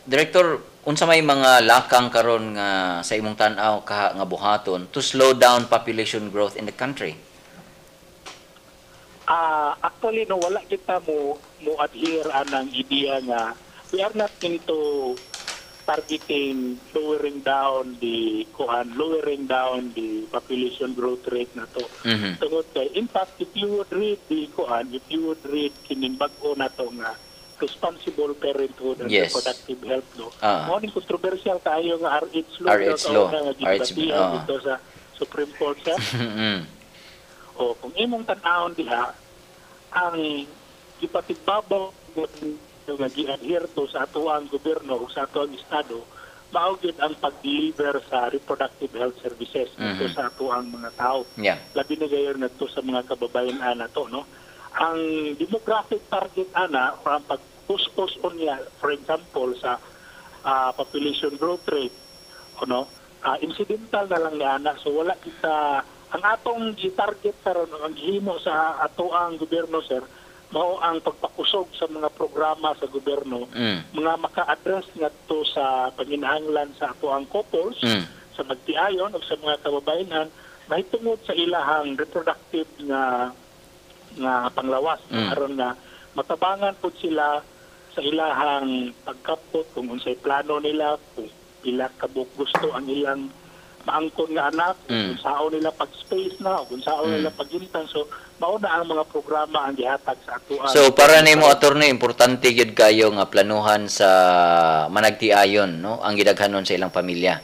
Director, unsa may mga lakang karon nga sa imong tan-aw kaha nga buhaton to slow down population growth in the country? Actually, no, wala kita mo adhere anang idea nga we are not into targeting lowering down the kuan, lowering down the population growth rate na to. Tungod kay, in fact, if you would read the kuan, if you would read kining bag-o nato nga Responsible Parenthood and Reproductive Health Law. Mao ning controversial kaayo nga RH law RH law. nga RH, gidebatihan dito sa Supreme Court, sir. O kung imong tan-awon diha, ang gipatigbabaw nga gi-adhere to sa atoang gobyerno o sa atoang estado mao gyud ang pag-deliver sa reproductive health services dito sa atoang mga tao. Labi na gayon ngadto sa mga kababayan ana to, no? Ang demographic target ana or ang pagkuskos unya, for example, sa population growth rate, ano, incidental na lang ni ana. So wala kita, ang atong gi-target karon, ang gihimo sa atoang gobyerno, sir, mao ang pagpakusog sa mga programa sa gobyerno mga maka-address ngadto sa panginahanglan sa atoang couples, sa magtiayon o sa mga kababayenhan mahitungod sa ilahang reproductive nga nga panglawas aron nga matabangan pud sila sa ilahang pagkapot kung unsay plano nila, kung pila ka buok gusto ang ilang maangkon nga anak, kung sao nila pag-space na, o kung sao nila paghintang. So, mao na ang mga programa ang gihatag sa atoang. So para nimo, attorney, importante gyud kayo nga planuhan sa managtiayon, no, ang gidaghanon sa ilang pamilya.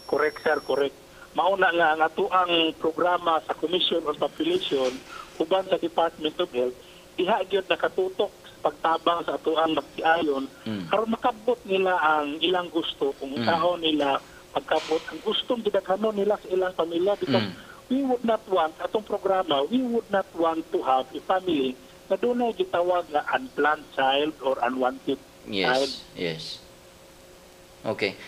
Correct, sir, correct. Mao na nga ang atoang programa sa Commission on Population uban sa Department of Health diha gyud nakatutok sa pagtabang sa atoang magtiayon aron makabot nila ang ilang gusto kung sao nila pagkabot ang gustong gidaghanon nila sa ilang pamilya, because we would not want, atong programa, we would not want to have a family na dunay gitawag nga unplanned child or unwanted child. Yes. Okay.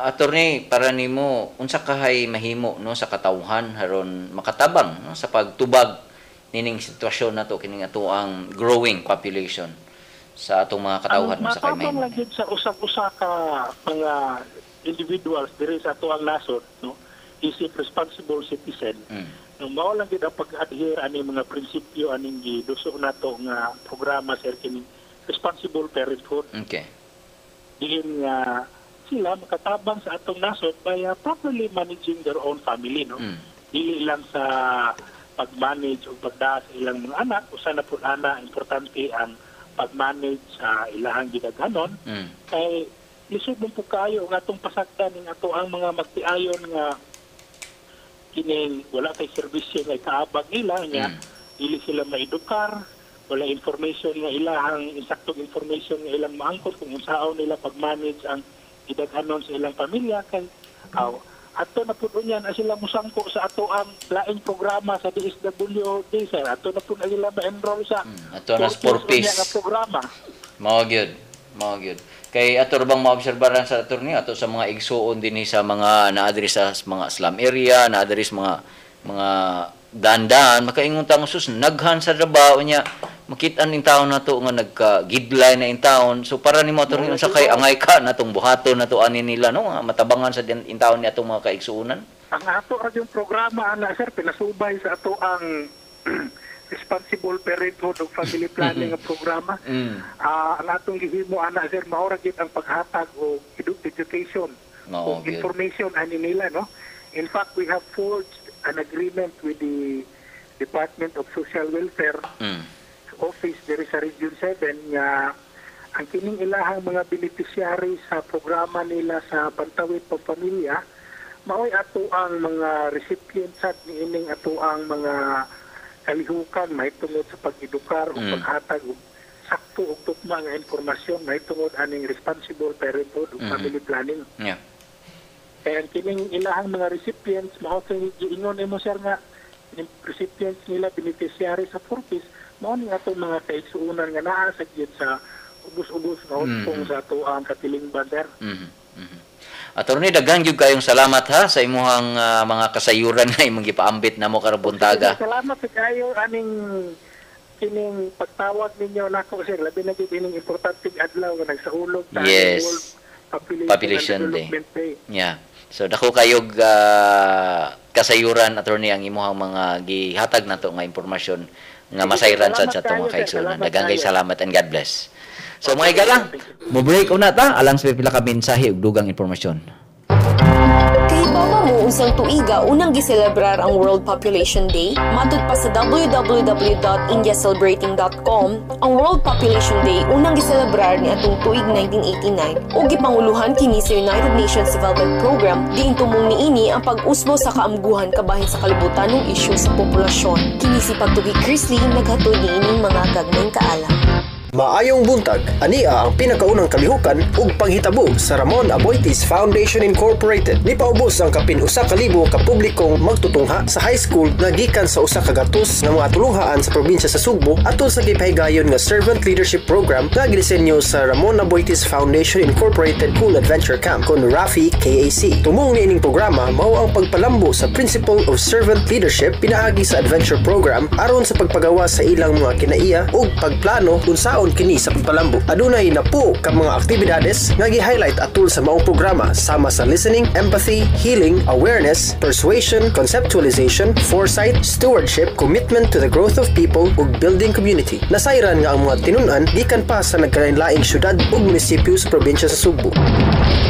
Attorney, para nimo, unsa kahay mahimo, no, sa katawhan aron makatabang, no, sa pagtubag nining sitwasyon nato kining atoang growing population sa atong mga katawhan, Ang unsa kay matabang mahimo? Lang gyud sa usag-usa ka mga individuals diri sa atoang nasod, no, is a responsible citizen. No, mao lang gyud ang pag-adhere ani mga prinsipyo aning giduso nato nga programa, sir, kining responsible parenthood diin nga sila makatabang sa atong nasod by properly managing their own family, no? Dili lang sa pag-manage o pagdaa sa ilang mga anak, usa na pud ana, importante ang pag-manage sa ilahang gidaghanon kay lisod man po kayo ang atong pasagdan ning ato ang mga magtiayon nga kining wala kay serbisyo nga ikaabag nila nga dili sila maedukar, wala information nga ilahang insaktong information nga ilang maangkot kung unsaon nila pag-manage ang gidaghanon sa ilang pamilya, kay aw ato na pud unya na sila musangko sa ato ang laing programa sa DSWD, sir. Ato na pud na sila ma-enroll sa Ato na 4Ps 4Ps. Unya nga programa. Mao gyud. Mao gyud. Kay ato ra bang maobserbaran sa attorney ato sa mga igsuon dinhi sa mga naa diri sa mga slum area, naa diri sa mga dandan, makaingon ta nga sus, naghan sa trabaho niya, makita ning taon nato nga nagka-gidlay na in taon. So para nimo, attorney, unsa kay angay ka natong buhaton nato ani nila, no, nga matabangan sa in taon ni atong mga kaigsuonan? Ang ato ra yung programa ana, sir, pinasubay sa ato ang responsible parenthood ug family planning nga programa. Ang atong gihimo ana, sir, mao ra gyud ang paghatag og education Mao og gyud. Information ani nila, no? In fact, we have forged an agreement with the Department of Social Welfare office diri sa Region 7 nga ang kining ilahang mga beneficiary sa programa nila sa Pantawid Pampamilya maoy ato ang mga recipients at niining ato ang mga kalihukan mahitungod sa pag-edukar o paghatag og sakto ug tukma nga impormasyon mahitungod aning responsible parenthood ug family planning. Kaya ang kining ilahang mga recipients mao kay giingon nimo, sir, nga kining recipients nila, beneficiary sa 4Ps, mao ni atong mga kaigsuonan nga naa sa gyud sa ubos-ubos nga hutpong sa atoang katilingban, sir. Attorney, daghan gyud kayong salamat ha sa imuhang mga kasayuran nga imong gipaambit namo karong buntaga. Salamat sa kayo aning kining pagtawag ninyo nako, sir, labi na gyud ining importanteng adlaw nga nagsaulog ta World Population, Population and Day. Development Day. Yeah. So dako kayog kasayuran, attorney, ang imuhang mga gihatag nato nga impormasyon nga Sige, masayran sad salamat sa atong mga kayo, sir. kaigsuonan. Salamat Daghang kay kayo. Salamat and God bless. So mga higala, mo break una ta alang sa pipila ka mensahe ug dugang impormasyon. Kahibaw ba mo unsang tuiga unang giselebrar ang World Population Day? Matud pa sa www.indiacelebrating.com, ang World Population Day unang giselebrar ni atong tuig 1989 ug gipanguluhan kini sa United Nations Development Program, diin tumong niini ang pag-usbo sa kaamguhan kabahin sa kalibutan ng isyu sa populasyon. Kini si Pagtuki Chrisley, naghatod niining mga gagmayng kaalam. Maayong buntag, ania ang pinakaunang kalihukan ug panghitabo sa Ramon Aboitiz Foundation Incorporated. Nipaubos ang kapin 1,000 ka publikong magtutungha sa high school nga gikan sa 100 nga mga tulunghaan sa probinsya sa Sugbo atol sa gipahigayon nga Servant Leadership Program nga gidisenyo sa Ramon Aboitiz Foundation Incorporated Cool Adventure Camp kon RAFI KAC. Tumong niining programa mao ang pagpalambo sa principle of servant leadership pinaagi sa adventure program aron sa pagpagawa sa ilang mga kinaiya ug pagplano unsaon kini sa pagpalambo. Adunay napo ka mga aktibidades nga gi-highlight atul sa maong programa sama sa listening, empathy, healing, awareness, persuasion, conceptualization, foresight, stewardship, commitment to the growth of people ug building community. Nasayran nga ang mga tinun-an gikan pa sa nagkalain-laing syudad ug munisipyo sa probinsya sa Sugbo.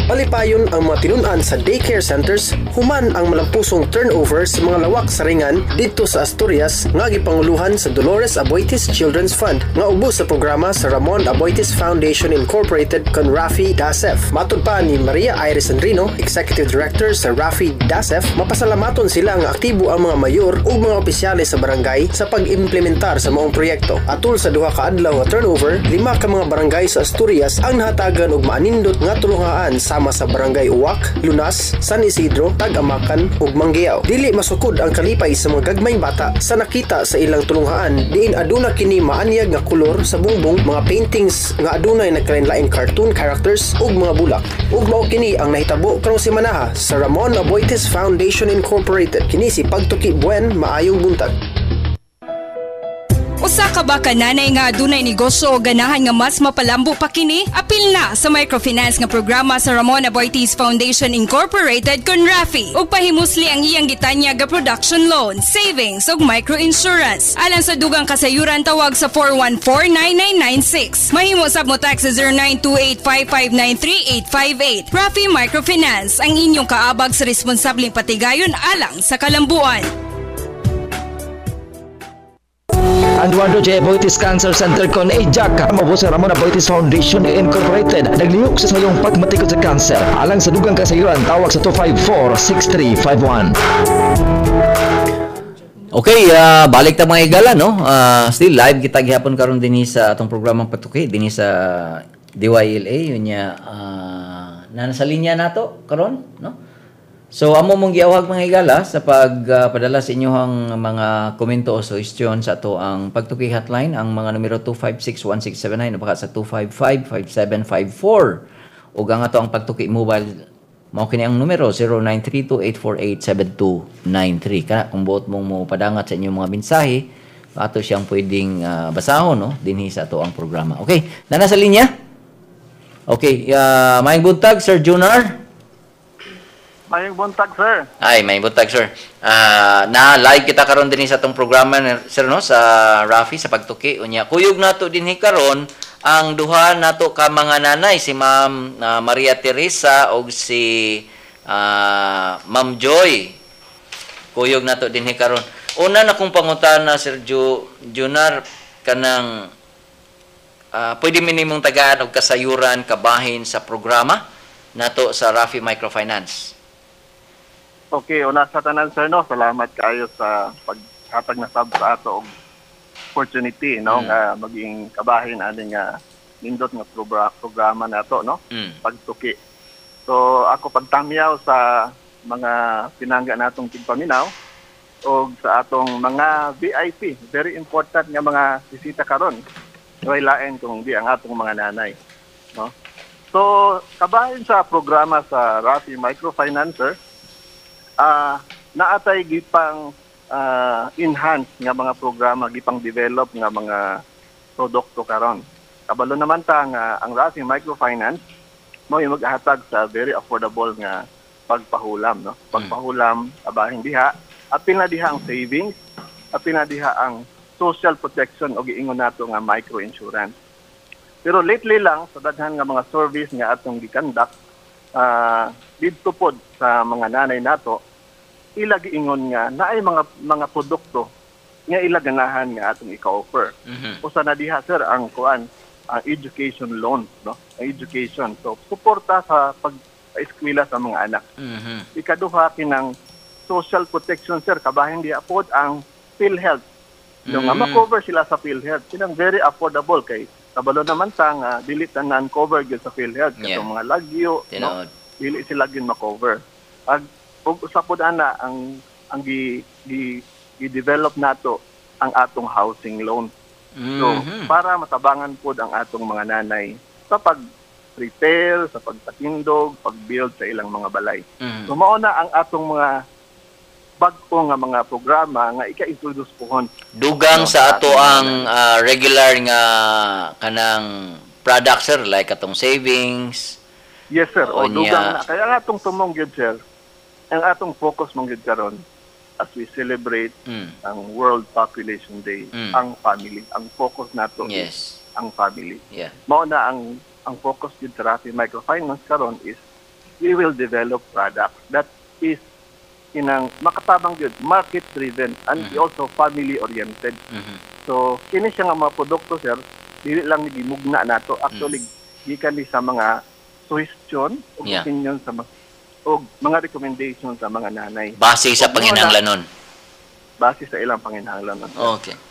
Palipayon ang mga tinun-an sa daycare centers human ang malampusong turnover sa mga lawak sa ringan didto sa Asturias nga gipanguluhan sa Dolores Aboitiz Children's Fund nga ubos sa programa sa Ramon Aboitiz Foundation Incorporated kon Rafi Dasef. Matud pa ni Maria Iris Andrino, Executive Director sa Rafi Dasef, mapasalamaton sila nga aktibo ang mga mayor ug mga opisyales sa barangay sa pag-implementar sa maong proyekto. Atul sa 2 ka adlaw nga turnover, lima ka mga barangay sa Asturias ang nahatagan og maanindot nga tulunghaan sama sa Barangay Uwak, Lunas, San Isidro, Tag-Amakan ug Manggeao. Dili masukod ang kalipay sa mga gagmayng bata sa nakita sa ilang tulunghaan diin aduna kini maanyag nga kolor sa bungbong, mga paintings nga adunay nagkalain-laing cartoon characters ug mga bulak. Ug mao kini ang nahitabo karong semanaha sa Ramon Aboitiz Foundation Incorporated. Kini si Pagtuki Buen, maayong buntag. Usa ka ba ka nanay nga adunay negosyo o ganahan nga mas mapalambo pa kini? Apil na sa microfinance nga programa sa Ramon Aboitiz Foundation Incorporated kon RAFI ug pahimusli ang iyang gitanyag nga production loan, savings ug microinsurance. Alang sa dugang kasayuran, tawag sa 414-9996. Mahimo sab mo text sa 0928-559-3858. RAFI Microfinance, ang inyong kaabag sa responsableng patigayon alang sa kalambuan. Eduardo J. Aboitiz Cancer Center kon AJAC mao sa Ramon Aboitiz Foundation Incorporated, naglihok sa sayong pagmatikod sa kanser. Alang sa dugang kasayuran, tawag sa 254-6351. Okay, balik ta, mga higala, no? Still live kita gihapon karon dinhi sa atong programang Pagtuki dinhi sa DYLA yun niya, na nasa linya nato karon, no? So amo mong giawhag, mga higala, sa pagpadala sa inyong mga komento o suhestyon sa ato ang Pagtuki hotline, ang mga numero 256-1679 o baka sa 255-5754 ug ang ato ang Pagtuki mobile, mao kini ang numero 0932-848-7293. Kana kung buot mong mo padangat sa inyong mga mensahe, ato siyang pwedeng basahon, no, dinhi sa ato ang programa. Okay, na nasa linya? Okay, maayong buntag, Sir Junar. Mayong buntag, sir. Ay, maayong buntag, sir. Na live kita karon dinhi sa atong programa, sir, no, sa Rafi sa Pagtuki. Unya kuyog nato dinhi karon ang duha nato ka mga nanay, si Ma'am Maria Teresa og si Ma'am Joy. Kuyog nato dinhi karon. Una na kong pangutana, Sir Junar, kanang pwede minimong tagaan og kasayuran kabahin sa programa nato sa Rafi Microfinance. Okay, una sa tanan, sir, no. Salamat kaayo sa paghatag na sab sa ato og opportunity, no, nga maging kabahin ani nga nindot nga programa nato, no, Pagtuki. So ako pagtamyaw sa mga pinangga natong tigpaminaw og sa atong mga VIP, very important nga mga bisita karon. Way lain kung di ang atong mga nanay, no? So kabahin sa programa sa Rafi Microfinancer, naatay gipang enhance nga mga programa, gipang develop nga mga produkto karon. Kabalo naman ta nga ang Rafi Microfinance mo yung maghatag sa very affordable nga pagpahulam, no? Pagpahulam abahin diha, apil na diha ang savings, apil na diha ang social protection o giingon nato nga micro insurance. Pero lately lang, sa daghan nga mga surveys nga atong gi-conduct didto pod sa mga nanay nato, ila giingon nga naay mga produkto nga ila ganahan nga atong ika-offer. Usa na diha, sir, ang kuan, ang education loan, no? Ang education. So suporta sa pag eskwela sa mga anak. Ikaduha, kinang social protection, sir, kabahin diha pod ang PhilHealth. No, nga ma-cover sila sa PhilHealth. Kinang very affordable kay kabalo naman ta nga dili tanan cover gyud sa PhilHealth katong mga lagyo, no? Tinuod. Dili sila gyud ma-cover. Ag ug usa pod ana ang gi gi-develop nato, ang atong housing loan. So, para matabangan pod ang atong mga nanay sa pag retail, sa pagpatindog, pag-build sa ilang mga balay. So mao na ang atong mga bag-o nga mga programa nga ika-introduce pohon. Dugang No, sa ato atong ang regular nga kanang product, sir, like atong savings. Yes, sir. O, Unya. dugang na. Kaya ang atong tumong gyud, sir, ang atong focus mong gyud karon as we celebrate ang World Population Day, ang family. Ang focus nato is ang family. Mao na ang focus gyud sa Rafi Microfinance karon is we will develop products that is inang makatabang gyud, market driven and also family oriented. So kini siya nga mga produkto, sir, dili lang ni gimugna nato. Actually, gikan ni sa mga suggestion o opinion sa mga o mga recommendation sa mga nanay. Base sa Ug mao na- panginahanglanon. Base sa ilang panginahanglanon, sir.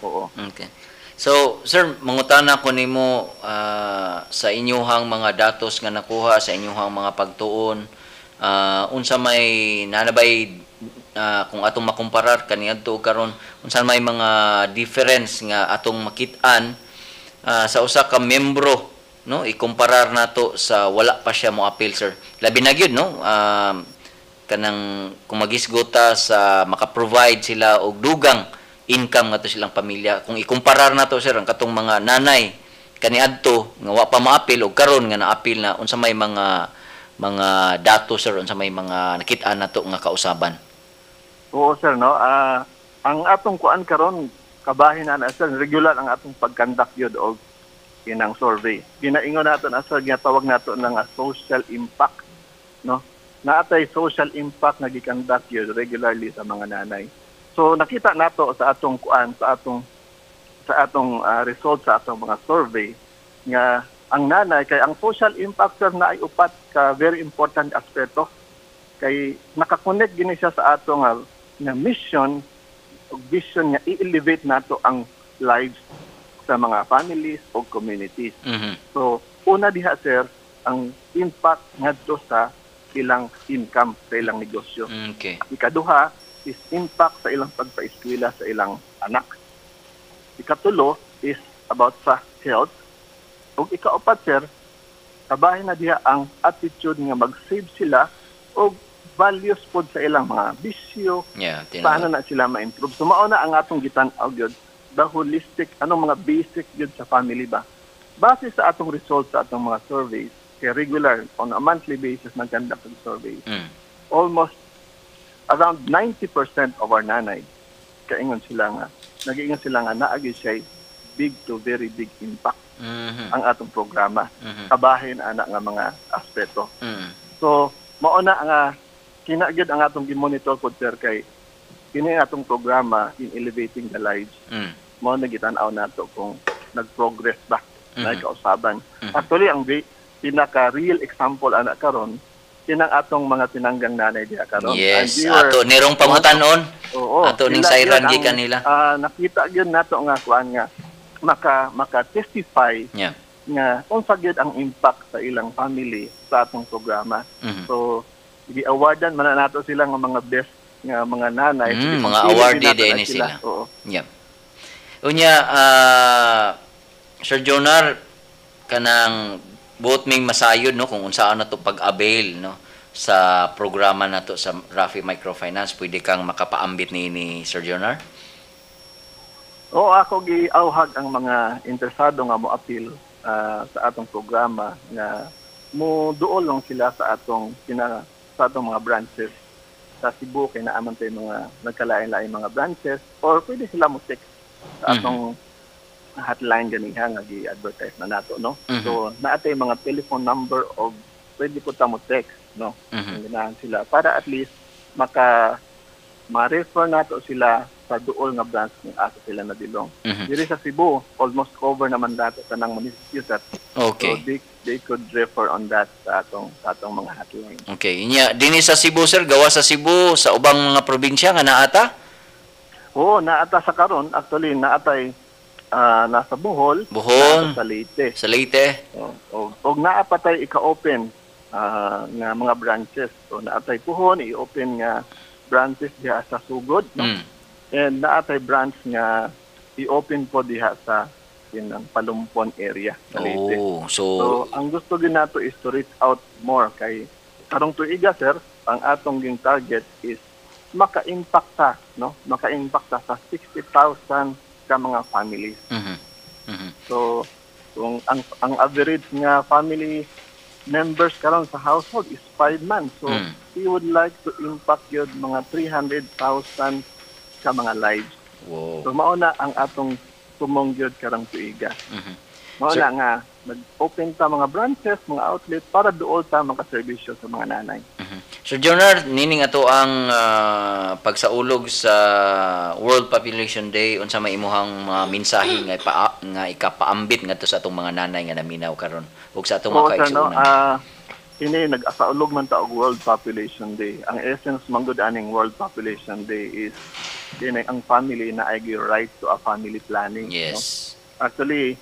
Oo. Okay. So, sir, mangutana ko nimo sa inyuhang mga datos nga nakuha, sa inyuhang mga pagtuon, unsa may nanabay kung atong makumparar kaniadto ug karon, unsa may mga difference nga atong makit-an sa usa ka membro, no, ikumparar nato sa wala pa siya mo appeal, sir? Labi na gyud, no, kanang kung magisgota sa maka-provide sila og dugang income ngadto silang pamilya, kung ikumparar nato, sir, ang katong mga nanay kaniadto nga wa pa maapil og karon nga naapil na, unsa may mga datos, sir, unsa may mga nakit-an nato nga kausaban? Oo, sir, no. Ang atong kuan karon, kabahin na na, sir, regular ang atong pag-conduct yun og kinang survey. Ginaingon nato na, sir, ginatawag nato ng social impact, no? Naatay social impact nga gi-conduct yun regularly sa mga nanay. So nakita nato sa atong kuan, sa atong result sa atong mga survey nga ang nanay, kay ang social impact, sir, na ay upat ka very important aspeto kay naka-connect gini siya sa atong nga mission ug vision nga i-elevate nato ang lives sa mga families o communities. So una diha, sir, ang impact ngadto sa ilang income, sa ilang negosyo. Ikaduha is impact sa ilang pagpaeskwela sa ilang anak. Ikatulo is about sa health. Ug ikaupat, sir, kabahin na diha ang attitude nga mag-save sila og values pod sa ilang mga bisyo, paano na sila ma-improve. So mao na ang atong gitan-aw gyud, the holistic, anong mga basic gyud sa family ba. Base sa atong results sa atong mga surveys, kay regular on a monthly basis nag-conduct og surveys, almost around 90% of our nanay kaingon sila nga nagiingon sila nga naa gyud siya big to very big impact ang atong programa kabahin ana nga mga aspeto. So mao na nga kina gyud ang atong gi-monitor pod, sir, kay kini ang atong programa in elevating the lives. Mao na gitan-aw nato kung nag-progress ba na kausaban. Actually, ang pinaka real example ana karon kinang atong mga tinanggang nanay diha karon. Yes, And we were- ato nirong pangutanon. Oo. Ato ning Sila sayran gyud ang, gikan nila. Nakita gyud nato nga kuan nga maka maka testify nga unsa gyud ang impact sa ilang family sa atong programa. So gi-awardan man na nato sila nga mga best nga mga nanay. Mga Pili awardee nato din na ni sila. Oo. Yeah. Unya, Sir Jonar, kanang buot ming masayod, no, kung unsaan na to pag-avail, no. sa programa nato sa Rafi Microfinance, pwede kang makapaambit ni Sir Jonar? Oo, ako giawhag ang mga interesado nga mo-apil sa atong programa nga mo duol lang sila sa atong mga branches sa Cebu, kay naa man tay mga nagkalain-lain mga branches, or pwede sila mo text sa atong hotline ganiha nga gi-advertise na nato, no? So naa tay mga telephone number og pwede po ta mo text, no? Ganahan sila para at least maka ma-refer nato sila sa duol nga branch kung asa sila nabelong. Diri sa Cebu, almost cover naman nato tanang munisipyo, sir. So they could refer on that sa atong mga hotline. Okay. Inya dinhi sa Cebu, sir, gawa sa Cebu, sa ubang mga probinsya nga naa ta? Oo, naa ta sa karon, actually naa tay nasa Bohol, Bohol. Naa ta sa Leyte. Sa Leyte. Og naa pa tay ika-open nga mga branches. So naa tay puhon i-open nga branches diha sa Sugod, no? And naa tay branch nga i-open po diha sa kinang Palumpon area sa Leyte. Oh, so, So, ang gusto gyud nato is to reach out more kay karong tuiga, sir, ang atong ging target is maka-impact ta, no? Maka-impact ta sa 60,000 ka mga families. So, kung ang average nga family members karon sa household is 5 months. So, we would like to impact yun mga 300,000 ka mga lives. So, mao na ang atong tumong gyud karong tuiga. Mao na nga nag-open ta mga branches, mga outlet para duol ta makaserbisyo sa mga nanay. Sir Jonar, nining ato ang pagsaulog sa World Population Day, unsa may imuhang mga mensahe nga ikapaambit ngadto sa atong mga nanay nga naminaw karon ug sa atong Oo, mga sir, no? kaigsuonan? Kini nag-asaulog man ta og World Population Day. Ang essence man gud aning World Population Day is kini ang family na ay right to a family planning, no? Actually,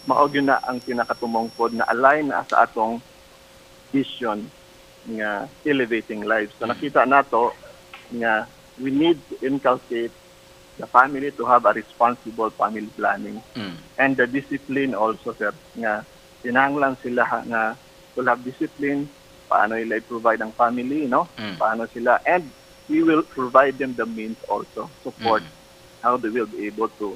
mao gyud na ang pinakatumong pod na align na sa atong vision nga elevating lives. So nakita nato nga we need to inculcate the family to have a responsible family planning and the discipline also, sir, nga kinahanglan sila nga to have discipline paano nila i-provide ang family, no? Paano sila, and we will provide them the means also, support how they will be able to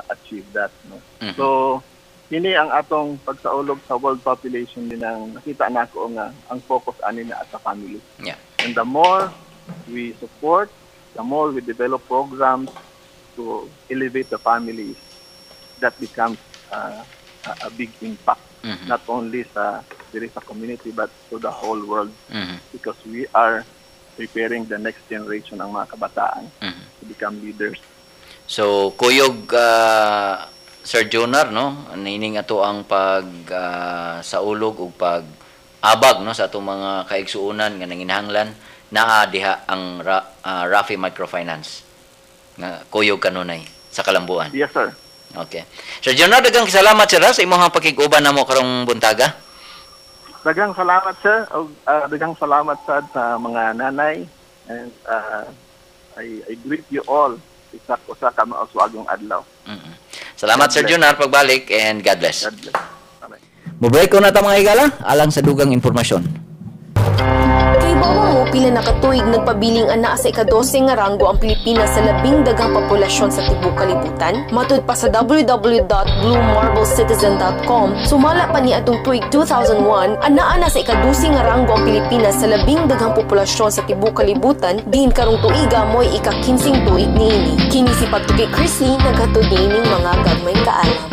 achieve that, no? So kini ang atong pagsaulog sa World Population din ang nakita nako nga ang focus ani na sa family. And the more we support, the more we develop programs to elevate the families, that becomes a big impact, not only sa diri sa community but to the whole world, because we are preparing the next generation, ang mga kabataan, to become leaders. So kuyog, Sir Jonar, no, nining ato ang pag saulog ug pag abag, no, sa atong mga kaigsuonan nga nanginahanglan, naa diha ang Rafi Microfinance nga kuyog kanunay sa Kalambuan. Yes, sir. Okay. Sir Jonar, daghang salamat, sir, ha, sa imong pakig-uban namo karong buntaga. Daghang salamat, sir. Og daghang salamat sad sa mga nanay and I greet you all isa usa ka mauswagong adlaw. Salamat, God Sir bless. Jonar, pagbalik and God bless. God bless. Bye-bye. Mo-break ko na ta, mga higala, alang sa dugang impormasyon. Kay mo, pila na katuig nagpabiling anaa sa ika-12 nga ranggo ang Pilipinas sa labing daghang populasyon sa tibuok kalibutan? Matud pa sa www.bluemarblecitizen.com, sumala pa ni atong tuig 2001, anaa na sa ika-12 nga ranggo ang Pilipinas sa labing daghang populasyon sa tibuok kalibutan, diin karong tuiga mo'y ika-15 tuig niini. Kini si Pagtuki Chrisley, naghatod niining mga gagmayng kaalam.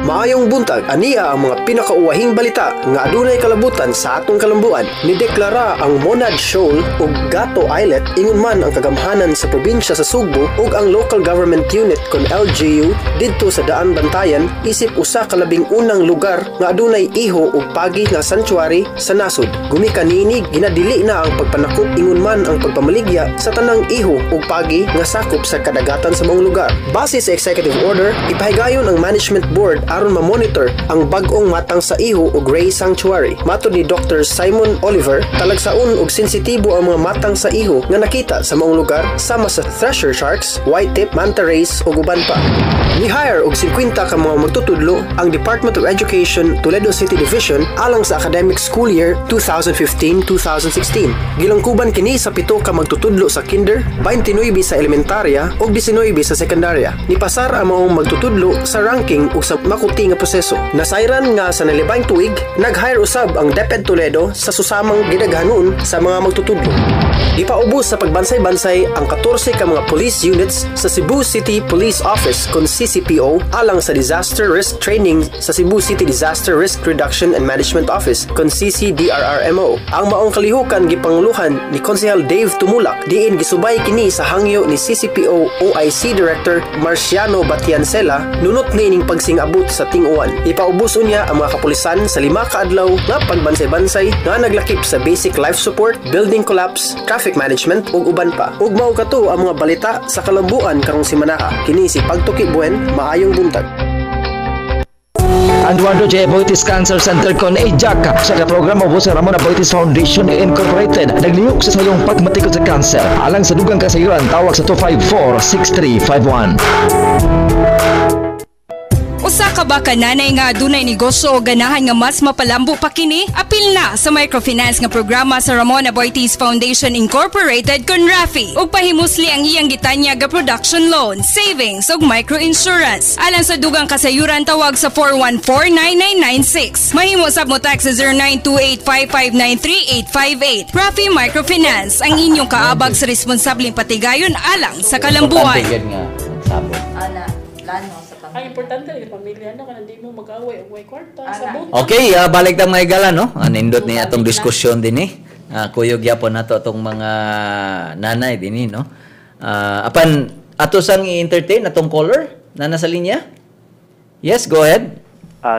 Maayong buntag, ania ang mga pinakauwahing balita nga adunay kalabutan sa atong kalambuan. Nideklara ang Monad Shoal ug Gato Islet, ingon man ang kagamhanan sa probinsya sa Sugbo ug ang local government unit kon LGU didto sa Daan Bantayan isip usa ka labing unang lugar nga adunay iho ug pagi nga sanctuary sa nasod. Gumikan niini, ginadili na ang pagpanakop ingon man ang pagpamaligya sa tanang iho ug pagi nga sakop sa kadagatan sa maong lugar. Base sa executive order, ipahigayon ang management board aron aron ma-monitor ang bag-ong matang sa iho ug Ray Sanctuary. Matod ni Dr. Simon Oliver, talagsaon og sensitibo ang mga matang sa iho nga nakita sa maong lugar sama sa thresher sharks, white tip, manta rays ug uban pa. Ni-hire og 50 ka mga magtutudlo ang Department of Education Toledo City Division alang sa academic school year 2015-2016. Gilangkuban kini sa 7 ka magtutudlo sa kinder, 29 sa elementarya ug 19 sa sekundarya. Nipasar ang maong magtutudlo sa ranking ug sa makuti nga proseso. Nasayran nga sa nalibayng tuig, nag-hire usab ang DepEd Toledo sa susamang gidaghanon sa mga magtutudlo. Gipaubos sa pagbansay-bansay ang 14 ka mga police units sa Cebu City Police Office kon CCPO alang sa disaster risk training sa Cebu City Disaster Risk Reduction and Management Office kon CCDRRMO. Ang maong kalihukan gipanguluhan ni Konsehal Dave Tumulak, diin gisubay kini sa hangyo ni CCPO OIC Director Marciano Batiancela nunot niining pagsingabot sa ting-uwan. Ipaubos unya ang mga kapulisan sa 5 ka adlaw nga pagbansay-bansay nga naglakip sa basic life support, building collapse, traffic management ug uban pa. Ug mao kato ang mga balita sa kalambuan karong simanaha. Kini si Pagtuki Buen, maayong buntag. Eduardo J. Aboitiz Cancer Center kon AJAC sa programa ubos sa Ramon Aboitiz Foundation Incorporated naglihok sa sayong pagmatikod sa kanser. Alang sa dugang kasayuran, tawag sa 254-6351. Usa ka ba ka nanay nga adunay negosyo o ganahan nga mas mapalambo pa kini? Apil na sa microfinance nga programa sa Ramon Aboitiz Foundation Incorporated kon RAFI ug pahimusli ang iyang gitanyag nga production loan, savings ug microinsurance. Alang sa dugang kasayuran, tawag sa 414-9996. Mahimo sab mo text sa 0928-559-3858. RAFI Microfinance, ang inyong kaabag sa responsableng patigayon alang sa kalambuan. Ang importante ang pamilya no, kanang di mo mag-away og way kwarta sa buta. Okay, balik ta mga higala no. Nindot ni atong diskusyon dinhi. Kuyog gyapon nato atong mga nanay dinhi no. Apan ato sang i-entertain atong caller na nasa linya. Yes, go ahead.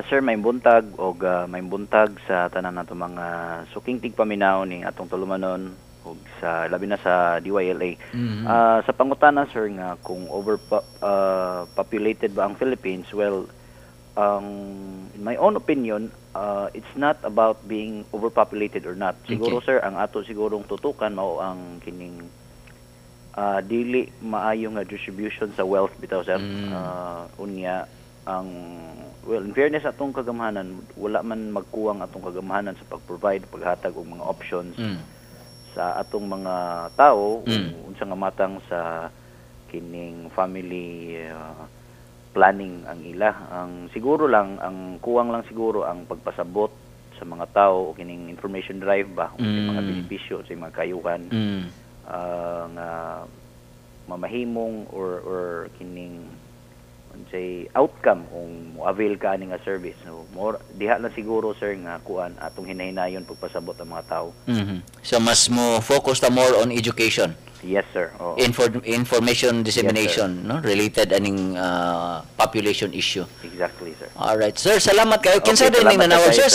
Sir, may buntag og may buntag sa tanan nato mga suking tigpaminaw ning atong tulumanon og sa labi na sa DYLA. Mm-hmm. Sa pangutana sir nga kung overpopulated ba ang Philippines, well, in my own opinion, it's not about being overpopulated or not. Siguro okay. Sir, ang ato sigurong tutukan mao ang kining dili maayo nga distribution sa wealth bitaw sir. Unya ang well, in fairness atong kagamhanan, wala man magkuwang atong kagamhanan sa pag-provide, paghatag og mga options sa atong mga tao, unsa nga matang sa kining family planning ang ila. Ang siguro lang, ang kuwang lang siguro ang pagpasabot sa mga tao o kining information drive ba, o sa mga benepisyo, sa mga kayuhan nga mamahimong or kining unsay outcome kung mo-avail ka ani nga service. So more diha lang siguro sir nga kuan atong hinahinayon pagpasabot ang mga tao. Mm-hmm. So mas mo focus ta more on education. Yes sir. Oo. Information dissemination, yes, sir. No, related aning population issue. Exactly sir. All right sir, salamat kayo. Kinsa okay, din ning nanawag sir?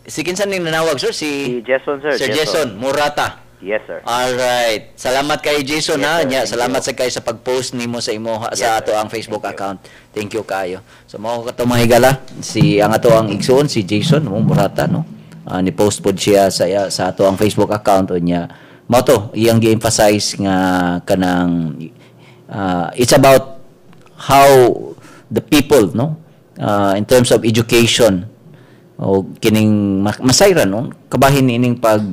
Si kinsa ning nanawag sir? Si Jason sir. Sir Jason Murata. Yes sir. All right. Salamat kay Jason yes, ha. Sir. Nya, salamat sa kay sa pag-post nimo sa imo yes, sa ato ang Facebook account. Thank you kayo. So mao kato mga higala, si ang ato ang igsoon si Jason mo Murata no. Ni post pod siya sa ato ang Facebook account unya. Mao to iyang gi-emphasize nga kanang it's about how the people no in terms of education o kining masayran no kabahin ining pag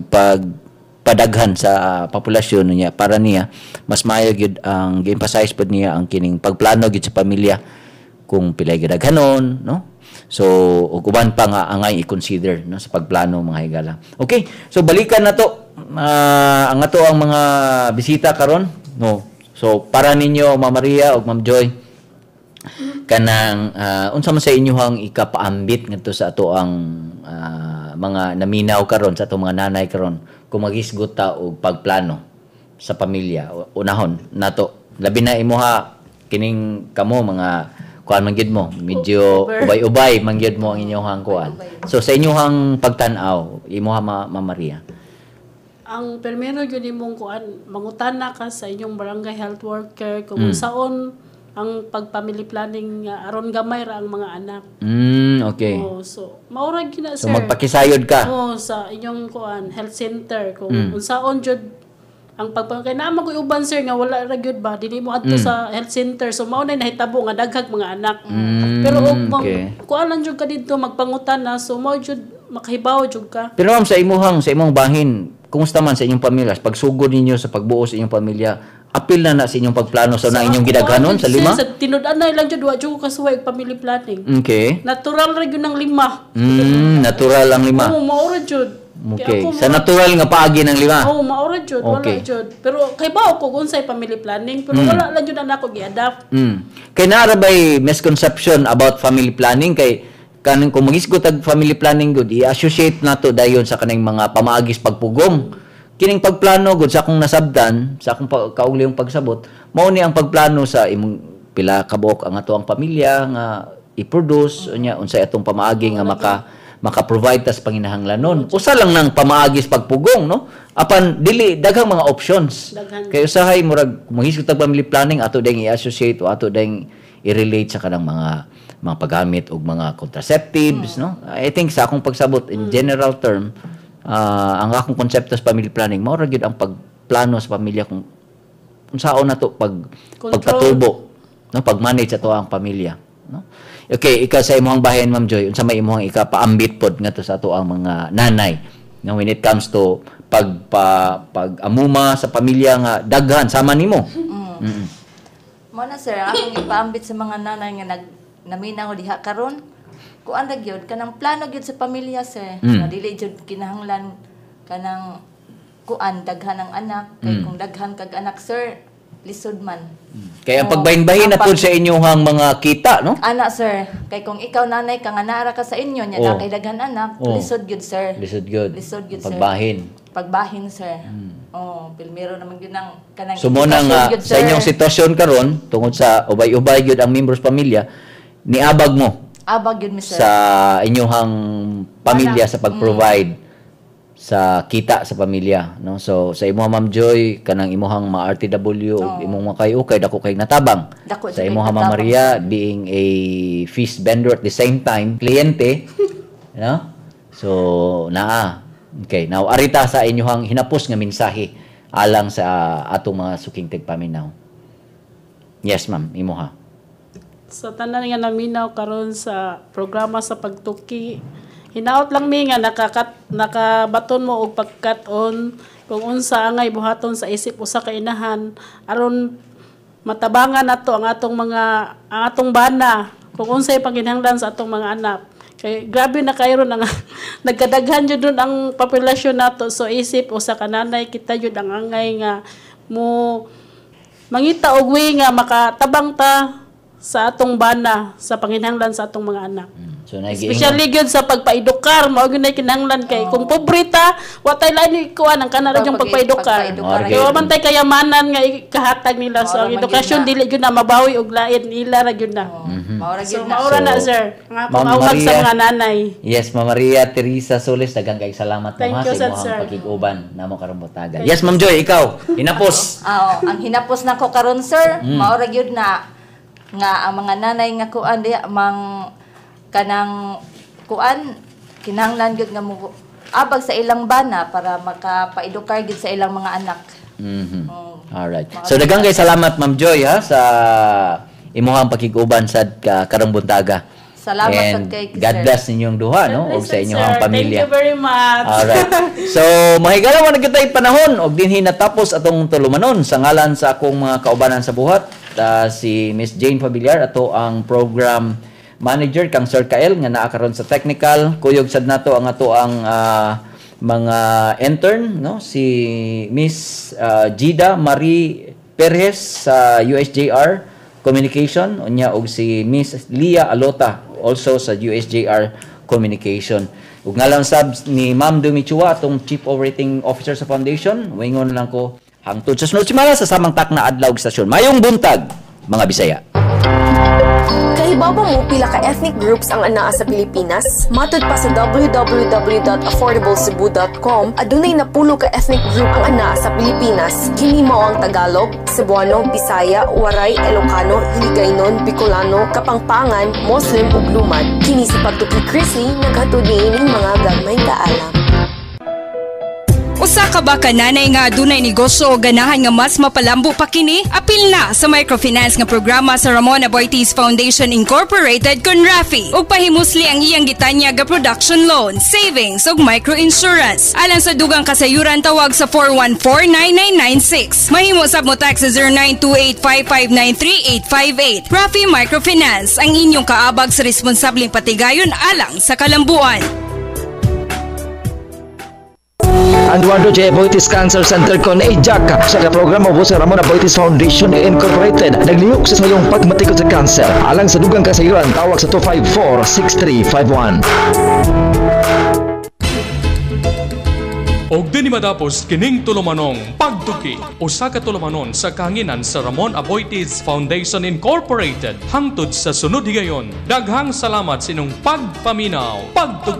padaghan sa populasyon niya para niya mas maayo gyud ang gi-emphasize pod niya ang kining pagplano gyud sa pamilya kung pilay gidaghanon no. So ug uban pa nga angay i-consider no sa pagplano mga higala. Okay, so balikan na to ang ato ang mga bisita karon no. So para ninyo Ma'am Maria ug Ma'am Joy, kanang unsa man sa inyohang ikapaambit ngadto sa ato ang mga naminaw karon sa atong mga nanay karon kung maghisgot ta og pagplano sa pamilya? Unahon nato labi na imuha kining kamo mga kuan man gyud mo medyo ubay-ubay man gyud mo ang inyohang kuan. So sa inyohang pagtan-aw imuha Ma'am Maria, ang permero gyud nimong kuan mangutana ka sa inyong barangay health worker kung saon ang pag-family planning nga aron gamay ra ang mga anak. Okay. Oh, so maura gyud na, So sir. magpakisayod ka. Oh, sa inyong kuan health center kung unsaon jud ang pagpangkay naa man koy uban, sir, nga wala ra gyud ba, dili mo adto sa health center, so mao na nahitabo nga daghag mga anak. Pero og kuan lang jud ka didto magpangutan na, so mao jud makahibaw jud ka. Pero ma'am, sa imong bahin, kumusta man sa inyong pamilya? Pagsugod ninyo sa pagbuo sa inyong pamilya, apil na na sa inyong pagplano sa na inyong gidaghanon sa lima? Sir, sa tinud-anay lang jud, wa jud ko kasuway og family planning. Natural ra gyud ang lima. Natural ang lima. Oo, mao ra jud. Okay. Sa natural nga paagi ng lima. Oo, mao ra jud, wala jud. Pero kay bao ko unsay family planning, pero wala lang jud na nako gi-adapt. Kay naa ra bay misconception about family planning kay kaning kung magisgot og family planning gud, i-associate nato dayon sa kaning mga pamaagis pagpugong. Kining pagplano gud sa akong nasabdan, sa akong kauglihong pagsabot, mao ni ang pagplano sa imong pila kabuok ang ato ang pamilya nga i-produce unya unsay atong pamaagi nga maka-provide tas panginahanglanon. Usa lang nang pamaagis pagpugong, no? Apan dili daghang mga options. Daghan. Kay usahay murag magisgot og family planning ato ding i-associate o ato ding i-relate sa kanang mga paggamit og mga contraceptives, no? I think sa akong pagsabot in general term, ang akong konsepto sa family planning mao ra gyud ang pagplano sa pamilya kung unsaon nato pagpatubo, no, pag-manage ato ang pamilya, no? Okay, ikaw sa imong bahin, Ma'am Joy, unsa may imong ikapaambit pod ngadto sa ato ang mga nanay, no, when it comes to pag-amuma sa pamilya nga daghan sama nimo? Mo na, sir, ang akong ipaambit sa mga nanay nga naminaw diha karon, kuan ra gyud kanang plano gyud sa pamilya, sir. Nga dili gyud kinahanglan kanang kuan daghan ang anak kay kung daghan kag anak, sir, lisod man. Kaya ang pagbahin-bahin na pud sa inyong mga kita, no? Ana, sir, kay kung ikaw nanay ka nga naara ka sa inyo nya na kay daghan anak, lisod gyud, sir. Lisod gyud. Lisod gyud, sir. Pagbahin. Pagbahin, sir. Oh, pilmero naman gyud ang kanang So mo na nga sa inyong sitwasyon karon tungod sa ubay-ubay gyud ang membros pamilya, niabag mo. Abag gyud mi, sir. Sa inyong pamilya sa pag-provide sa kita sa pamilya, no? So sa imong Ma'am Joy, kanang imong mga RTW ug imong mga kay-ukay dako kay natabang. Dako sa imong Ma'am Maria being a fish vendor at the same time kliyente, no? So naa. Okay, now arita sa inyong hinapos nga mensahe alang sa atong mga suking tigpaminaw. Yes, ma'am, imo ha. Sa tanan nga naminaw karon sa programa sa pagtuki, hinaot lang mi nga nakabaton mo og pagkat-on kung unsa angay buhaton sa isip usa ka inahan aron matabangan nato ang atong mga ang atong bana kung unsay panginahanglan sa atong mga anak. Kay grabe na kayo ron ang nagkadaghan jud nun ang populasyon nato, so isip usa ka nanay kita jud ang angay nga mo mangita og way nga makatabang ta sa atong bana sa panginahanglan sa atong mga anak. So, especially gyud sa pagpaedukar, mao gyud nay kinahanglan kay kung pobre ta, wa tay lain kuan ang kanara yung pagpaedukar. Okay. Wa man tay kayamanan nga ikahatag nila, so ang edukasyon dili gyud na mabawi og lain ila ra gyud na. So maura na, sir. Ang akong awag sa mga nanay. Yes, Ma'am Maria Teresa Solis, daghang kay salamat mo ha sa imong pakig-uban namo karong butaga. Yes, Ma'am Joy, ikaw hinapos. Ang hinapos nako karon, sir, maura gyud na nga ang mga nanay nga kuan diha mang kanang kuan kinahanglan gyud nga mo abag sa ilang bana para makapaedukar gyud sa ilang mga anak. Alright. So daghang kay salamat, Ma'am Joy, ha, sa imuhang pakig-uban sad karong buntaga. Salamat and sad kay God bless ninyong duha, no, ug sa inyong pamilya. Thank you very much. Alright. So mahigala man kita panahon og dinhi natapos atong tulumanon sa ngalan sa akong mga kaubanan sa buhat, si Miss Jane Familiar ato ang program manager, kang Sir Kael nga naa karon sa technical, kuyog sad nato ang ato ang mga intern, no, si Miss Gida Marie Perez sa USJR Communication, unya og si Miss Lia Alota also sa USJR Communication. Ug ngalan sab ni Ma'am Dumichua atong Chief Operating Officer sa Foundation, wingon lang ko hangtod sa sunod semana sa samang tak na adlaw ug stasyon. Mayong buntag, mga Bisaya. Kahibaw ba mo pila ka ethnic groups ang anaa sa Pilipinas? Matud pa sa www.affordablecebu.com, adunay 10 ka ethnic group ang anaa sa Pilipinas. Kini mao ang Tagalog, Cebuano, Bisaya, Waray, Ilocano, Hiligaynon, Bicolano, Kapampangan, Muslim ug Lumad. Kini si Pagtuki Chrisley naghatod niining mga gagmay kaalam. Usa ka ba ka nanay nga adunay negosyo o ganahan nga mas mapalambo pa kini? Apil na sa microfinance nga programa sa Ramon Aboitiz Foundation Incorporated kon RAFI ug pahimusli ang iyang gitanyag nga production loan, savings ug microinsurance. Alang sa dugang kasayuran, tawag sa 414-9996. Mahimo sab mo text sa 0928-559-3858. RAFI Microfinance, ang inyong kaabag sa responsableng patigayon alang sa kalambuan. Eduardo J. Aboitiz Cancer Center kon AJAC sa programa ubos sa Ramon Aboitiz Foundation Incorporated naglihok sa sayong pagmatikod sa cancer. Alang sa dugang kasayuran, tawag sa 254-6351. Og dinhi matapos kining tulumanong Pagtuki, usa ka tulumanon sa kahanginan sa Ramon Aboitiz Foundation Incorporated. Hangtod sa sunod higayon, daghang salamat sa inyong pagpaminaw. Pagtuki.